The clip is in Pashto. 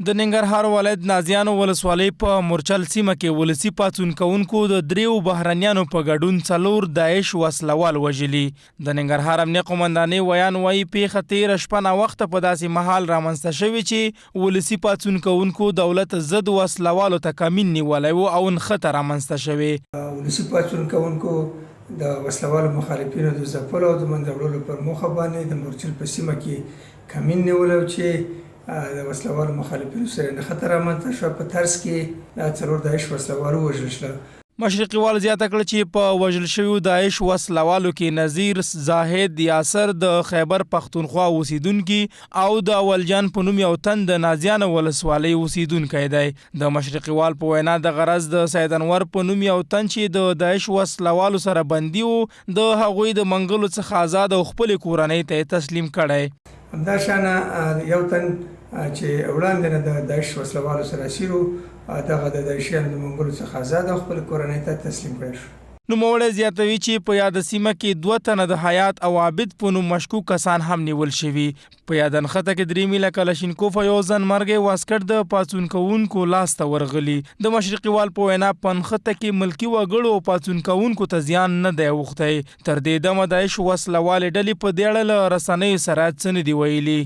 د ننګرهار ولایت نازیانو ولسوالۍ په مورچل سیمه کې ولسي پاڅون کوونکو د دریو بهرنیانو په ګډون څلور داعش وسلوال وژلي. د ننګرهار امنیه قومندانۍ ویاند وایي، پېښه تېره شپه ناوخته په داسې مهال رامنځته شوې چې ولسي پاڅون کوونکو دولت ضد وسلوالو ته کمین نیولی و او نښته رامنځته شوې. ولسي پاڅون کوونکو د وسلوالو مخالفینو د ځپلو او د منځه وړلو پر موخه باندې د مورچل په سیمه کې کمین نیولی و چې د وسله والو مخالفینو سره نښته رامنځته شوه، په ترڅ کې دا څلور داعش وسله وال ووژل شول. مشرقیوال زیاته کړه چې په وژل شویو داعش وسله والو کې نذیر، زاهد، یاسر د خیبر پښتونخوا اوسېدونکي او د اول جان په نوم یو تن د نازیانو ولسوالۍ اوسېدونکی دی. د مشرقیوال په وینا دغه راز د سید انور په نوم یو تن چې د داعش وسله والو سره بندي و، د هغوی د منګلو څخه ازاد او خپلې کورنۍ ته یې تسلیم کړی. همداشان یو تن چې وړاندې نه د داعش وسله والو سره اسیر و، دغه د داعشیانو د منګولو څخه ازاد او خپلې کورنۍ ته تسلیم کړای شو. نوموړی زیاتوي چې په یاده سیمه کې دوه تنه د حیات او عابد په نوم مشکوک کسان هم نیول شوي. په یاده نښته کې درې میله کلشینکوف او یو ځانمرګی واسکټ د پاڅون کوونکو لاس ته ورغلي. د مشرقیوال په وینا په نښته کې ملکي وګړو او پاڅون کوونکو ته زیان نه دی اوښتی. تر دې دمه داعش وسله والې ډلې په دې اړه له رسنیو سره څه نه دي ویلي.